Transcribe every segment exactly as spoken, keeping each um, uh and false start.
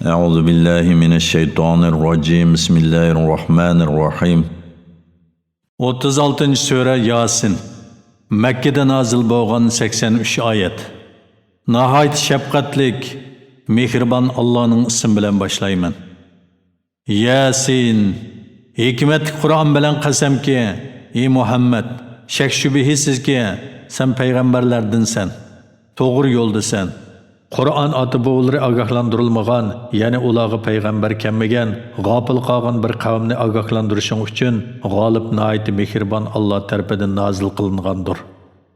أعوذ بالله من الشيطان الرجيم. بسم الله الرحمن الرحيم. ئوتتۇز ئالتىنچى سۈرە ياسىن. مەككىدە نازىل بولغان، سەكسەن ئۈچ ئايەت. ناھايىتى شەپقەتلىك، مېھرىبان ئاللانىڭ ئىسمى بىلەن باشلايمەن. ياسىن. ھېكمەتلىك قۇرئان بىلەن قەسەمكى، ئى مۇھەممەد، شەك-شۈبھىسىزكى، سەن پەيغەمبەرلەردىنسەن. توغرا يولدىسەن. قۇرئان ئاتا-بوۋىلىرى ئاگاھلاندۇرۇلمىغان، يەنى ئۇلارغا پەيغەمبەر كەلمىگەن، غاپىل قالغان بىر قەۋمنى ئاگاھلاندۇرۇشۇڭ ئۈچۈن غالىب ناھايىتى مېھرىبان ئاللا تەرىپىدىن نازىل قىلىنغاندۇر.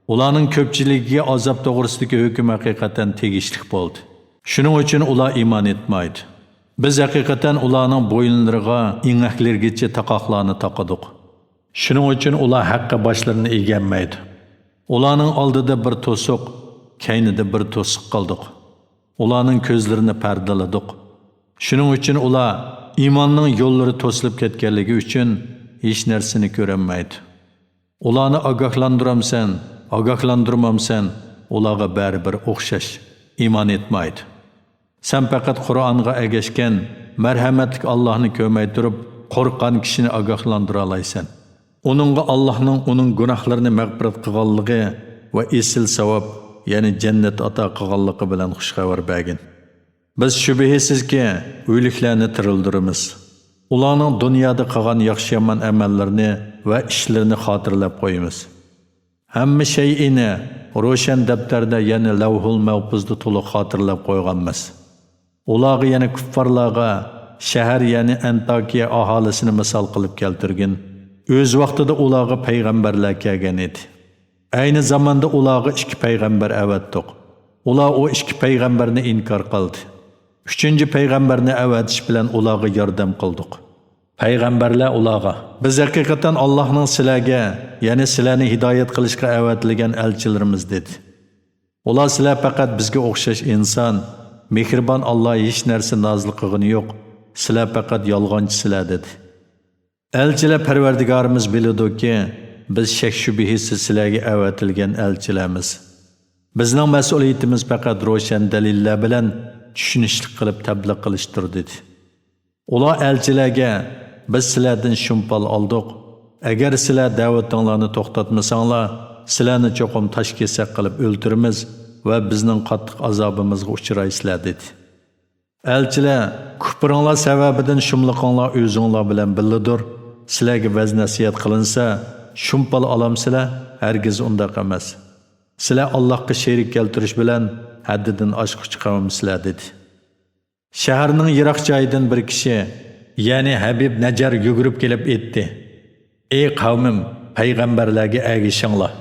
ئۇلارنىڭ كۆپچىلىكىگە ئازاب توغرىسىدىكى ھۆكۈم ھەقىقەتەن تېگىشلىك بولدى. شۇنىڭ ئۈچۈن ئۇلار ئىمان ئېيتمايدۇ. بىز ھەقىقەتەن ئۇلارنىڭ بويۇنلىرىغا ئېڭەكلىرىگىچە تاقاقلارنى تاقىدۇق. شۇنىڭ ئۈچۈن ئۇلار ھەققە باشلىرىنى ئېگەلمەيدۇ. ئۇلارنىڭ ئالدىدا بىر توسۇق، كەينىدە بىر توسۇق قىلدۇق. ئۇلارنىڭ كۆزلىرىنى پەردىلىدۇق. شۇنىڭ ئۈچۈن ئۇلار ئىماننىڭ يوللىرى توسۇلۇپ كەتكەنلىكى ئۈچۈن ھېچ نەرسىنى كۆرەلمەيدۇ. ئۇلارنى ئاگاھلاندۇرامسەن، ئاگاھلاندۇرمامسەن، ئۇلارغا بەرىبىر ئوخشاش، ئىمان ئېيتمايدۇ. سەن پەقەت قۇرئانغا ئەگەشكەن، مەرھەمەتلىك ئاللاھنى كۆرمەي تۇرۇپ، قورققان كىشىنى ئاگاھلاندۇرالايسەن. ئۇنىڭغا ئاللاھنىڭ ئۇنىڭ گۇناھلىرىنى مەغپىرەت قىلغانلىقى ۋە ئېسىل ساۋاب، يەنى جەننەت ئاتا قىلغانلىقى بىلەن خۇشخەۋەر بەرگىن. بىز شۈبھىسىزكى، ئۆلۈكلەرنى تىرىلدۈرىمىز. ئۇلارنىڭ دۇنيادا قىلغان ياخشى-يامان ئەمەللىرىنى ۋە ئىشلىرىنى خاتىرىلەپ قويىمىز. ھەممە شەيئىنى روشەن دەپتەردە، يەنى لەۋھۇل مەھپۇزدا تولۇق خاتىرىلەپ قويغانمىز. ئۇلارغا، يەنى كۇپپارلارغا، شەھەر، يەنى ئەنتاكىيە ئاھالىسىنى مىسال قىلىپ كەلتۈرگىن. ئۆز ۋاقتىدا ئۇلارغا پەيغەمبەرلەر كەلگەن ئىدى. ئەينى زاماندا ئۇلارغا ئىككى پەيغەمبەر ئەۋەتتۇق. ئۇلار ئۇ ئىككى پەيغەمبەرنى ئىنكار قىلدى. ئۈچىنچى پەيغەمبەرنى ئەۋەتىش بىلەن ئۇلارغا ياردەم قىلدۇق. پەيغەمبەرلەر ئۇلارغا، بىز ھەقىقەتەن ئاللاھنىڭ سىلەرگە، يەنى سىلەرنى ھىدايەت قىلىشقا ئەۋەتىلگەن ئەلچىلىرىمىز، دېدى. ئۇلار، سىلەر پەقەت بىزگە ئوخشاش ئىنسان، مېھرىبان ئاللا ھېچ نەرسە نازىل قىلغىنى يوق، سىلەر پەقەت يالغانچىسىلەر، دېدى. ئەلچىلەر پەرۋەردىگارىمىز بىلىدۇكى، بىز شەك-شۈبھىسىز سىلەرگە ئەۋەتىلگەن ئەلچىلەرمىز. بىزنىڭ مەسئۇلىيىتىمىز پەقەت روشەن دەلىللەر بىلەن چۈشىنىشلىك قىلىپ تەبلىغ قىلىشتۇر، دېدى. ئۇلار ئەلچىلەرگە، بىز سىلەردىن شۇمپال ئالدۇق. ئەگەر سىلەر دەۋىتىڭلارنى توختاتمىساڭلار، سىلەرنى چوقۇم تاش كېسەك قىلىپ ئۆلتۈرىمىز ۋە بىزنىڭ قاتتىق ئازابىمىزغا ئۇچرايسىلەر، دېدى. ئەلچىلەر، كۇپرىڭلار سەۋەبىدىن شۇملۇقۇڭلار ئۆزۈڭلار بىلەن بىللىدۇر، سىلەرگە ۋەز-نەسىھەت قىلىنسا، شۇمپال ئالامسىلەر؟ ھەرگىز ئۇنداق ئەمەس. سىلەر ئاللاھقا شېرىك كەلتۈرۈش بىلەن ھەددىدىن ئاشقۇچى قەۋمسىلەر، دېدى. شەھەرنىڭ يىراق جايىدىن بىر كىشى، يەنى ھەبىب نەججار يۈگۈرۈپ كېلىپ ئېيتتى: ئەي قەۋمىم، پەيغەمبەرلەرگە ئەگىشىڭلار.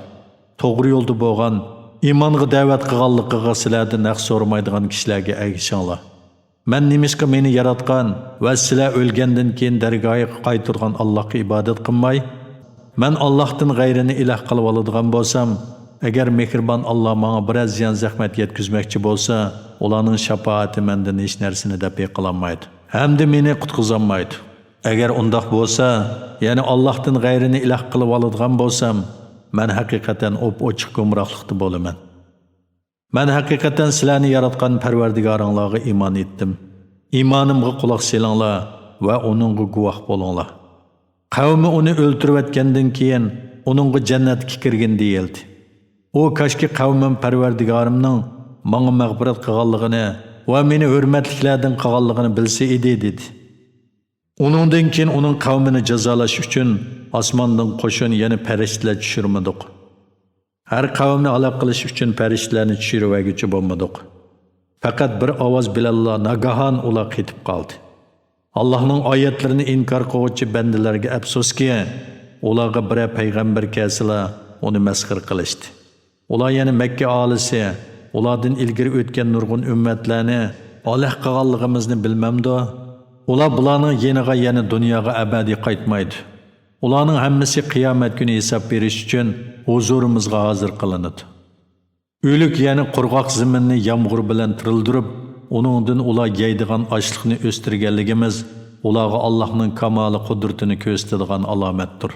توغرا يولدا بولغان، ئىمانغا دەۋەت قىلغانلىقىغا سىلەردىن ھەق سورىمايدىغان كىشىلەرگە ئەگىشىڭلار. مەن نېمىشقا مېنى ياراتقان ۋە سىلەر ئۆلگەندىن كېيىن دەرگاھىغا قايتۇرغان ئاللاھقا ئىبادەت قىلماي؟ مەن ئاللاھتىن غەيرىنى ئىلاھ قىلىۋالىدىغان بولسام، ئەگەر مېھرىبان ئاللا ماڭا بىرەر زىيان-زەخمەت يەتكۈزمەكچى بولسا، ئۇلارنىڭ شاپائىتى مەندىن ھېچ نەرسىنى دەپئى قىلالمايدۇ ھەمدە مېنى قۇتقۇزالمايدۇ. ئەگەر ئۇنداق بولسا، يەنى ئاللاھتىن غەيرىنى ئىلاھ قىلىۋالىدىغان بولسام، مەن ھەقىقەتەن ئوپئوچۇق گۇمراھلىقتا بولىمەن. مەن ھەقىقەتەن سىلەرنى ياراتقان پەرۋەردىگارىڭلارغا ئىمان ئېيتتىم. ئىمانىمغا قۇلاق سېلىڭلار ۋە ئۇنىڭغا گۇۋاھ بولۇڭلار. قەۋمى ئۇنى ئۆلتۈرۈۋەتكەندىن كېيىن، ئۇنىڭغا جەننەتكە كىرگىن دېيىلدى. ئۇ، كاشكى قەۋمىم پەرۋەردىگارىمنىڭ ماڭا مەغپىرەت قىلغانلىقىنى ۋە مېنى ھۆرمەتلىكلەردىن قىلغانلىقىنى بىلسە ئىدى، دېدى. ئۇنىڭدىن كېيىن ئۇنىڭ قەۋمىنى جازالاش ئۈچۈن ئاسماندىن قوشۇن، يەنى پەرىشتىلەر چۈشۈرمىدۇق. ھەر قەۋمنى ھالاك قىلىش ئۈچۈن پەرىشتىلەرنى چۈشۈرۈۋەرگۈچى بولمىدۇق. پەقەت بىر ئاۋاز بىلەنلا ناگاھان ئۇلار قېتىپ قالدى. ئاللاھنىڭ ئايەتلىرىنى ئىنكار قىلغۇچى بەندىلەرگە ئەپسۇسكى، ئۇلارغا بىرەر پەيغەمبەر كەلسىلا، ئۇنى مەسخىرە قىلىشتى. ئۇلار، يەنى مەككە ئاھالىسى، ئۇلاردىن ئىلگىرى ئۆتكەن نۇرغۇن ئۈممەتلەرنى ھالاك قىلغانلىقىمىزنى بىلمەمدۇ؟ ئۇلار بۇلارنىڭ يېنىغا، يەنى دۇنياغا ئەبەدىي قايتمايدۇ. ئۇلارنىڭ ھەممىسى قىيامەت كۈنى ھېساب بېرىش ئۈچۈن ھۇزۇرىمىزغا ھازىر قىلىنىدۇ. ئۆلۈك، يەنى قۇرغاق زېمىننى يامغۇر بىلەن تىرىلدۈرۈپ، ئۇنىڭدىن ئۇلار يەيدىغان ئاشلىقنى ئۆستۈرگەنلىكىمىز ئۇلارغا ئاللاھنىڭ كامالى قۇدرىتىنى كۆرسىتىدىغان ئالامەتتۇر.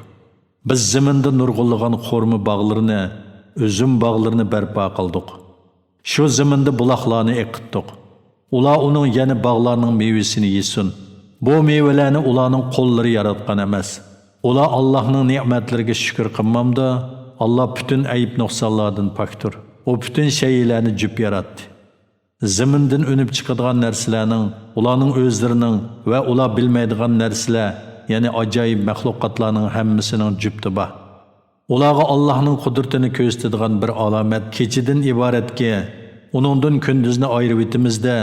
بىز زېمىندا نۇرغۇنلىغان خورما باغلىرىنى، ئۈزۈم باغلىرىنى بەرپا قىلدۇق. شۇ زېمىندا بۇلاقلارنى ئېقىتتۇق. ئۇلار ئۇنىڭ يەنە باغلارنىڭ مېۋىسىنى يېسۇن. بۇ مېۋىلەرنى ئۇلارنىڭ قوللىرى ياراتقان ئەمەس. ئۇلار ئاللاھنىڭ نېمەتلىرىگە شۈكۈر قىلمامدۇ؟ ئاللاھ پۈتۈن ئەيىب-نۇقسانلاردىن پاكتۇر. ئۇ پۈتۈن شەيئىلەرنى جۈپ ياراتتى. زېمىندىن ئۈنۈپ چىقىدىغان نەرسىلەرنىڭ، ئۇلارنىڭ ئۆزلىرىنىڭ ۋە ئۇلار بىلمەيدىغان نەرسىلەر، يەنى ئاجايىپ مەخلۇقاتلارنىڭ ھەممىسىنىڭ جۈپتى بار. ئۇلارغا ئاللاھنىڭ قۇدرىتىنى كۆرسىتىدىغان بىر ئالامەت كېچىدىن ئىبارەتكى، ئۇنىڭدىن كۈندۈزنى ئايرىۋېتىمىز-دە،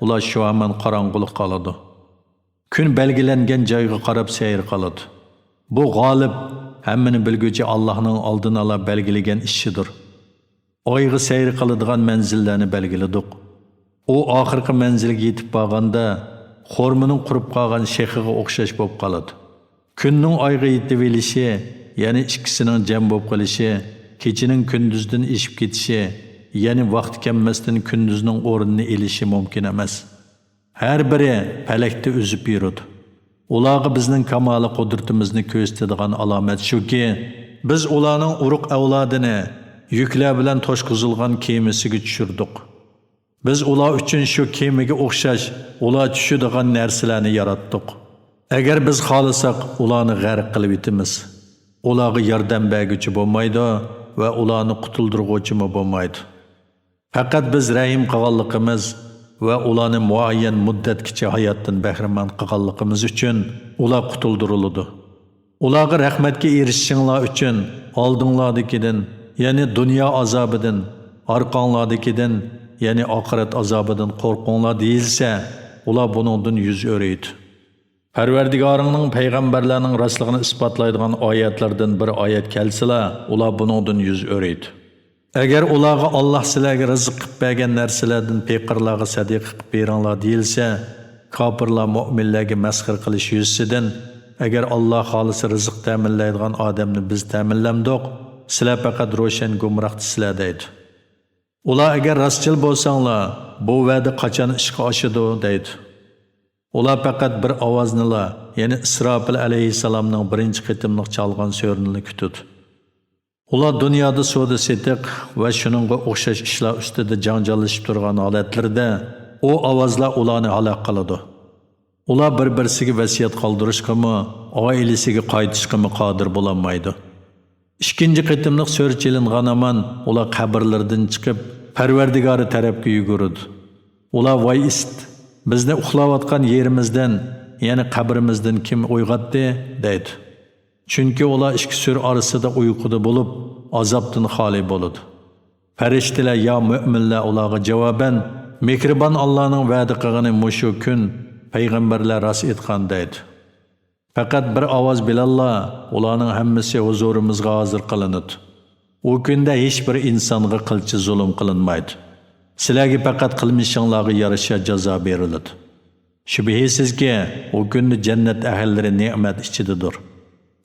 ئۇلار شۇ ھامان قاراڭغۇلۇققا قالىدۇ. كۈن بەلگىلەنگەن جايغا قاراپ سەير قىلىدۇ. بۇ غالىب، ھەممىنى بىلگۈچى ئاللاھنىڭ ئالدىنئالا بەلگىلىگەن ئىشىدۇر. ئايغا سەير قىلىدىغان مەنزىللەرنى بەلگىلىدۇق. ئۇ ئاخىرقى مەنزىلگە يېتىپ بارغاندا، خورمىنىڭ قۇرۇپ قالغان شېخىغا ئوخشاش بولۇپ قالىدۇ. كۈننىڭ ئايغا يېتىۋېلىشى، يەنى ئىككىسىنىڭ جەم بولۇپ قېلىشى، كېچىنىڭ كۈندۈزدىن ئېشىپ كېتىشى، يەنى ۋاقتى كەلمەستىن كۈندۈزنىڭ ئورنىنى ئېلىشى مۇمكىن ئەمەس. ھەر بىرى پەلەكتە ئۈزۈپ يۈرىدۇ. ئۇلارغا بىزنىڭ كامالى قۇدرىتىمىزنى كۆرسىتىدىغان ئالامەت شۇكى، بىز ئۇلارنىڭ ئۇرۇق-ئەۋلادىنى يۈكلەر بىلەن توشقۇزۇلغان كېمىسىگە چۈشۈردۇق. بىز ئۇلار ئۈچۈن شۇ كېمىگە ئوخشاش ئۇلار چۈشىدىغان نەرسىلەرنى ياراتتۇق. ئەگەر بىز خالىساق، ئۇلارنى غەرق قىلىۋېتىمىز. ئۇلارغا ياردەم بەرگۈچى بولمايدۇ ۋە ئۇلارنى قۇتۇلدۇرغۇچىمۇ بولمايدۇ. پەقەت بىز رەھىم قىلغانلىقىمىز ۋە ئۇلارنى مۇئەييەن مۇددەتكىچە ھاياتتىن بەھرىمەن قىلغانلىقىمىز ئۈچۈن ئۇلار قۇتۇلدۇرۇلىدۇ. ئۇلارغا رەھمەتكە ئېرىشىشىڭلار ئۈچۈن ئالدىڭلاردىكىدىن، يەنى دۇنيا ئازابىدىن، ئارقاڭلاردىكىدىن، يەنى ئاخىرەت ئازابىدىن قورقۇڭلار دېيىلسە، ئۇلار بۇنىڭدىن يۈز ئۆرۈيدۇ. پەرۋەردىگارىڭنىڭ پەيغەمبەرلەرنىڭ راستلىقىنى ئىسپاتلايدىغان ئايەتلەردىن بىر ئايەت كەلسىلا، ئۇلار بۇنىڭدىن يۈز ئۆرۈيدۇ. ئەگەر ئۇلارغا ئاللاھ سىلەرگە رىزىق قىلىپ بەرگەن نەرسىلەردىن پېقىرلارغا سەدىقە قىلىپ بېرىڭلار دېيىلسە، كاپىرلار مۆمىنلەرگە مەسخىرە قىلىش يۈزىسىدىن، ئەگەر ئاللاھ خالىسا رىزىق تەمىنلەيدىغان ئادەمنى بىز تەمىنلەمدۇق، سىلەر پەقەت روشەن گۇمراھتىسىلەر دەيدۇ. ئۇلار ئەگەر راستچىل بولساڭلار، بۇ ۋەدە قاچان ئىشقا ئاشىدۇ دەيدۇ. ئۇلار پەقەت بىر ئاۋازنىلا، يەنى ئىسراپىل ئەلەيھىسسالامنىڭ بىرىنچى قېتىملىق چالغان سۆرىنىلا كۈتىدۇ. ئۇلار دۇنيادا سودا-سېتىق ۋە شۇنىڭغا ئوخشاش ئىشلار ئۈستىدە جاڭجاللىشىپ تۇرغان ھالەتلىرىدە، ئۇ ئاۋازلار ئۇلارنى ھالاك قىلىدۇ. ئۇلار بىر-بىرسىگە ۋەسىيەت قالدۇرۇشقىمۇ، ئائىلىسىگە قايتىشقىمۇ قادىر بولالمايدۇ. ئىككىنچى قېتىملىق سۆر چېلىنغان ھامان ئۇلار قەبرىلىرىدىن چىقىپ، پەرۋەردىگارى تەرەپكە يۈگۈرىدۇ. ئۇلار، ۋاي ئىسىت، بىزنى ئۇخلاۋاتقان يېرىمىزدىن، يەنى قەبرىمىزدىن كىم ئويغاتتى؟ دەيدۇ. چۈنكى ئۇلار ئىككى سۆر ئارىسىدا ئۇيقۇدا بولۇپ، ئازابتىن خالىي بولىدۇ. پەرىشتىلەر، يا مۆمىنلەر ئۇلارغا جاۋابەن، مېھرىبان ئاللانىڭ ۋەدە قىلغىنى مۇشۇ كۈن، پەيغەمبەرلەر راست ئېيتقان دەيدۇ. پەقەت بىر ئاۋاز بىلەنلا ئۇلارنىڭ ھەممىسى ھۇزۇرىمىزغا ھازىر قىلىنىدۇ. ئۇ كۈندە ھېچبىر ئىنسانغا قىلچە زۇلۇم قىلىنمايدۇ. سىلەرگە پەقەت قىلمىشىڭلارغا يارىشا جازا بېرىلىدۇ. شۈبھىسىزكى، ئۇ كۈندە جەننەت ئەھلىلىرى نېمەت ئىچىدىدۇر.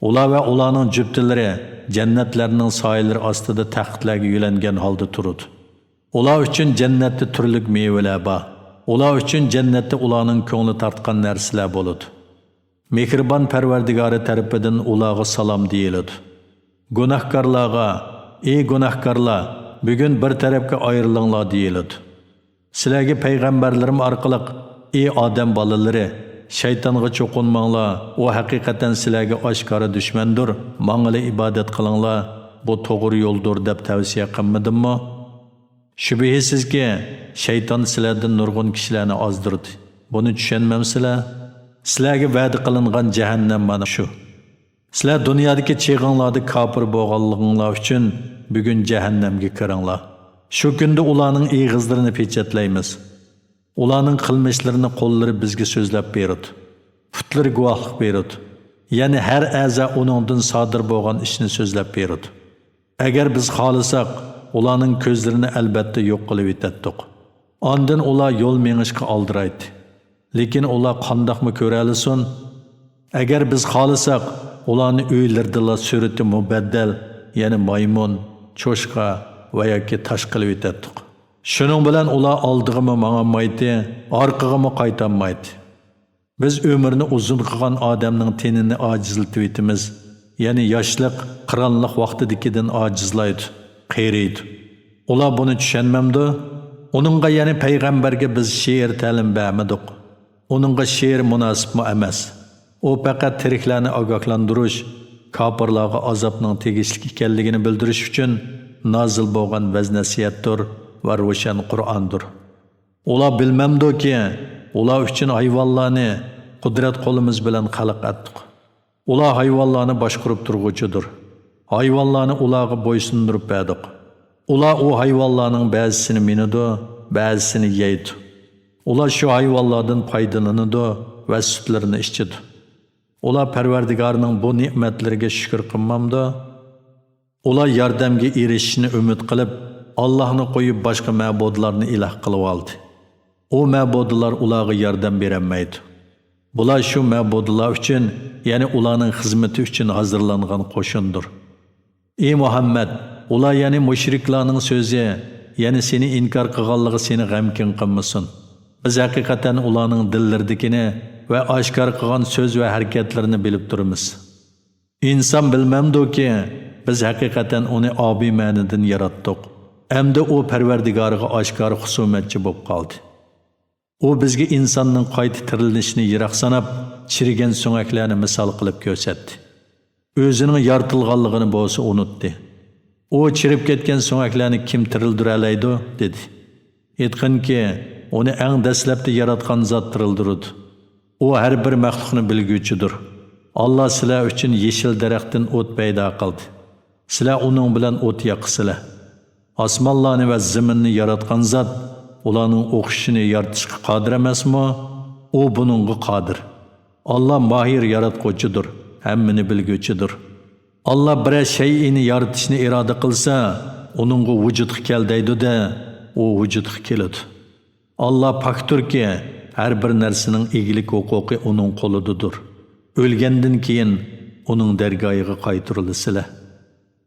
ئۇلار ۋە ئۇلارنىڭ جۈپتىلىرى جەننەتلەرنىڭ سايىلىرى ئاستىدا تەختلەرگە يۆلەنگەن ھالدا تۇرىدۇ. ئۇلار ئۈچۈن جەننەتتە تۈرلۈك مېۋىلەر بار. ئۇلار ئۈچۈن جەننەتتە ئۇلارنىڭ كۆڭلى تارتقان نەرسىلەر بولىدۇ. مېھرىبان پەرۋەردىگارى تەرىپىدىن ئۇلارغا سالام دېيىلىدۇ. گۇناھكارلارغا، ئى گۇناھكارلار، بۈگۈن بىر تەرەپكە ئايرىلىڭلار دېيىلىدۇ. سىلەرگە پەيغەمبەرلىرىم ئارقىلىق، ئى ئادەم بالىلىرى، شەيتانغا چوقۇنماڭلار، ئۇ ھەقىقەتەن سىلەرگە ئاشكارا دۈشمەندۇر، ماڭىلا ئىبادەت قىلىڭلار، بۇ توغرا يولدۇر دەپ تەۋسىيە قىلمىدىممۇ؟ شۈبھىسىزكى، شەيتان سىلەردىن نۇرغۇن كىشىلەرنى ئازدۇردى. بۇنى چۈشەنمەمسىلەر؟ سىلەرگە ۋەدە قىلىنغان جەھەننەم مانا شۇ. سىلەر دۇنيادىكى چېغىڭلاردا كاپىر بولغانلىقىڭلار ئۈچۈن بۈگۈن جەھەننەمگە كىرىڭلار. شۇ كۈندە ئۇلارنىڭ ئېغىزلىرىنى پېچەتلەيمىز. ئۇلارنىڭ قىلمىشلىرىنى قوللىرى بىزگە سۆزلەپ بېرىدۇ. پۇتلىرى گۇۋاھلىق بېرىدۇ. يەنى ھەر ئەزا ئۇنىڭدىن سادىر بولغان ئىشنى سۆزلەپ بېرىدۇ. ئەگەر بىز خالىساق، ئۇلارنىڭ كۆزلىرىنى ئەلبەتتە يوق قىلىۋېتەتتۇق. ئاندىن ئۇلار يول مېڭىشقا ئالدىرايتتى. لېكىن ئۇلار قانداقمۇ كۆرەلىسۇن؟ ئەگەر بىز خالىساق، ئۇلارنى ئۆيلىرىدىلا سۈرىتى مۇبەددەل، يەنى مايمۇن، چوشقا ۋە ياكى تاش قىلىۋېتەتتۇق. شۇنىڭ بىلەن ئۇلار ئالدىغىمۇ ماڭالمايتتى، ئارقىغىمۇ قايتالمايتتى. بىز ئۆمرىنى ئۇزۇن قىلغان ئادەمنىڭ تېنىنى ئاجىزلىتىۋېتىمىز، يەنى ياشلىق، قىرانلىق ۋاقتىدىكىدىن ئاجىزلايدۇ، قېرىيدۇ. ئۇلار بۇنى چۈشەنمەمدۇ؟ ئۇنىڭغا، يەنى پەيغەمبەرگە بىز شېئىر تەلىم بەرمىدۇق. ئۇنىڭغا شېئىر مۇناسىپمۇ ئەمەس. ئۇ پەقەت تىرىكلەرنى ئاگاھلاندۇرۇش، كاپىرلارغا ئازابنىڭ تېگىشلىك ئىكەنلىكىنى بىلدۈرۈش ئۈچۈن نازىل بولغان ۋەز-نەسىھەتتۇر ۋە روشەن قۇرئاندۇر. ئۇلار بىلمەمدۇكى، ئۇلار ئۈچۈن ھايۋانلارنى قۇدرەت قولىمىز بىلەن خەلق ئەتتۇق. ئۇلار ھايۋانلارنى باشقۇرۇپ تۇرغۇچىدۇر. ھايۋانلارنى ئۇلارغا بويسۇندۇرۇپ بەردۇق. ئۇلار ئۇ ھايۋانلارنىڭ بەزىسىنى مىنىدۇ، بەزىسىنى يەيدۇ. ئۇلار شۇ ھايۋانلاردىن پايدىلىنىدۇ ۋە سۈتلىرىنى ئىچىدۇ. ئۇلار پەرۋەردىگارنىڭ بۇ نېمەتلىرىگە شۈكۈر قىلمامدۇ؟ ئۇلار ياردەمگە ئېرىشىشنى ئۈمىد قىلىپ، ئاللاھنى قويۇپ باشقا مەبۇدلارنى ئىلاھ قىلىۋالدى. ئۇ مەبۇدلار ئۇلارغا ياردەم بېرەلمەيدۇ. بۇلار شۇ مەبۇدلار ئۈچۈن، يەنى ئۇلارنىڭ خىزمىتى ئۈچۈن ھازىرلانغان قوشۇندۇر. ئى مۇھەممەد، ئۇلار، يەنى مۇشرىكلارنىڭ سۆزى، يەنى سېنى ئىنكار قىلغانلىقى سېنى غەمكىن قىلمىسۇن. بىز ھەقىقەتەن ئۇلارنىڭ دىللىرىدىكىنى ۋە ئاشكارا قىلغان سۆز ۋە ھەرىكەتلىرىنى بىلىپ تۇرىمىز. ئىنسان بىلمەمدۇكى، بىز ھەقىقەتەن ئۇنى ئابىمەنىدىن ياراتتۇق. ئەمدى ئۇ پەرۋەردىگارىغا ئاشكارا خۇسۇمەتچى بولۇپ قالدى. ئۇ بىزگە ئىنساننىڭ قايتا تىرىلىشىنى يىراق ساناپ، چىرىگەن سۆڭەكلەرنى مىسال قىلىپ كۆرسەتتى. ئۆزىنىڭ يارىتىلغانلىقىنى بولسا ئۇنتتى. ئۇ چىرىپ كەتكەن سۆڭەكلەرنى كىم تىرىلدۈرەلەيدۇ؟ دېدى. ئېيتقىنكى، ئۇنى ئەڭ دەسلەپتە ياراتقان زات تىرىلدۈرىدۇ. ئۇ ھەر بىر مەخلۇقنى بىلگۈچىدۇر. ئاللا سىلەر ئۈچۈن يېشىل دەرەختىن ئوت پەيدا قىلدى. سىلەر ئۇنىڭ بىلەن ئوت ياقىسىلەر. ئاسمانلارنى ۋە زېمىننى ياراتقان زات ئۇلارنىڭ ئوخشىشىنى يارىتىشقا قادىر ئەمەسمۇ؟ ئۇ بۇنىڭغا قادىر. ئاللا ماھىر ياراتقۇچىدۇر، ھەممىنى بىلگۈچىدۇر. ئاللا بىرەر شەيئىنى يارىتىشنى ئىرادە قىلسا، ئۇنىڭغا ۋۇجۇدقا كەل دەيدۇ-دە، ئۇ ۋۇجۇدقا كېلىدۇ. ئاللا پاكتۇركى، ھەر بىر نەرسىنىڭ ئىگىلىك ھوقۇقى ئۇنىڭ قولىدىدۇر. ئۆلگەندىن كېيىن ئۇنىڭ دەرگاھىغا قايتۇرۇلىسىلەر.